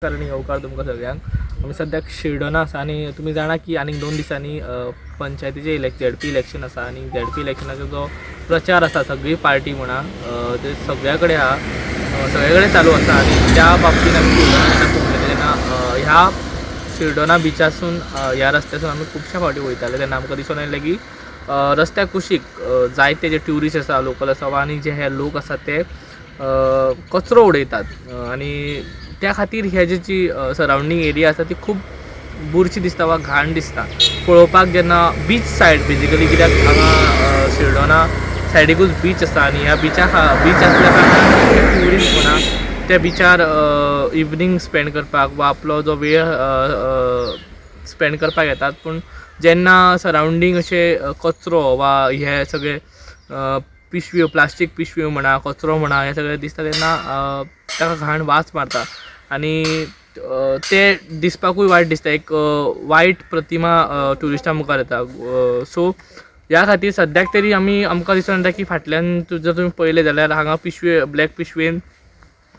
आनी येवकार तुमकां सगळ्यांक. आमी सद्याक शिरदोना आसा आनी तुमी जाणा की आनीक 2 दिसांनी पंचायतीचे झेडपी इलेक्शन आसा आनी झेडपी इलेक्शनाचो जो प्रचार आसा सगळी पार्टी म्हणा ते सगळ्या कडेन आहा, सगळे कडेन चालू आसा. आनी त्या बाबतीन आमी शिरदोना जेन्ना पळोवले तेन्ना ह्या शिरदोना बिचासून ह्या रस्त्यासून आमी खुबश्या फावटी वयताले तेन्ना आमकां दिसून आयलें की रस्त्या कुशीक जायते जे ट्युरिस्ट आसा, लोकल आसा वा आनी जे हे लोक आसा ते कचरो उडयतात आनी त्या खातीर हे जी जी सरावंडींग एरिया आसा ती खूब बुरशी दिसता वा घाण दिसता पळोवपाक जेन्ना. बीच सायड बेजिकली, कित्याक हांगा शिरदोना सायडीकूच बीच आसा आनी ह्या बिचा बीच आसल्या कारणान खुबशे ट्युरिस्ट म्हणा त्या बिचार इवनींग स्पेंड करपाक वा आपलो जो वेळ स्पेंड करपाक येतात. पूण जेन्ना सरावंडींग अशें कचरो वा हे सगळे पिशव्यो, प्लास्टीक पिशव्यो म्हणा, कचरो म्हणा, हे सगळें दिसता तेन्ना ताका घाण वास मारता आनी ते दिसपाकूय वायट दिसता. एक वायट प्रतिमा ट्युरिस्टां मुखार येता. सो ह्या खातीर सद्याक तरी आमी आमकां दिसून येता की फाटल्यान जर तुमी पळयलें जाल्यार हांगा पिशवे, ब्लॅक पिशवेन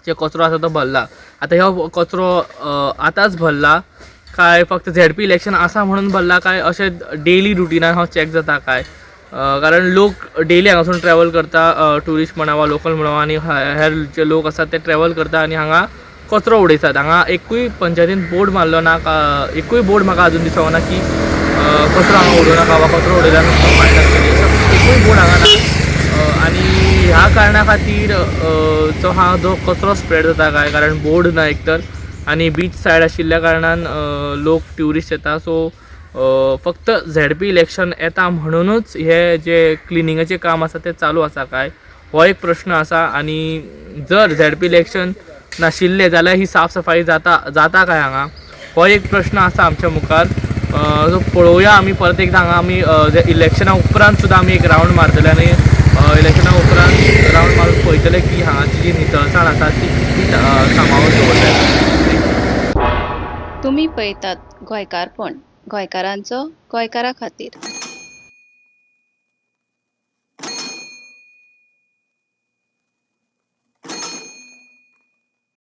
जे कचरो आसा तो भरला. आतां हो कचरो आतांच भरला काय फक्त झेडपी इलेक्शन आसा म्हणून भरला काय अशें डेली रुटिनान हो चॅक जाता काय, कारण लोक डेली हांगासून ट्रॅवल करता, ट्युरिस्ट म्हणा वा लोकल म्हणा आनी हेर जे लोक आसात ते ट्रॅवल करता आनी हांगा कचरो उडयतात. हांगा एकूय पंचायतीन बोर्ड मारलो ना, एकूय बोर्ड म्हाका अजून दिसना ना की कचरो हांगा उडोवं नाका वा कचरो उडयल्यार फायन लागतली, असो एकूय बोर्ड हांगा ना. आनी ह्या कारणा खातीर जो हा जो कचरो स्प्रेड जाता काय, कारण बोर्ड ना एक तर आनी बीच सायड आशिल्ल्या कारणान लोक ट्युरिस्ट येता. सो फक्त झेडपी इलेक्शन येता म्हणुनूच हे जे क्लिनिंगाचें काम आसा तें चालू आसा काय, हो एक प्रश्न आसा. आनी जर झेडपी इलेक्शन नाशिल्लें जाल्यार ही साफ सफाई जाता जाता काय हांगा, हो एक प्रश्न आसा आमच्या मुखार. सो पळोवया आमी परत एकदां हांगा आमी इलेक्शना उपरांत सुद्दां आमी एक रावंड मारतले आनी इलेक्शना उपरांत रावंड मारून पळयतले की हांगाची जी नितळसाण आसा ती कितली सांबाळून दवरल्या. तुमी पळयतात गोंयकारपण, गोंयकारांचो गोंयकारा खातीर.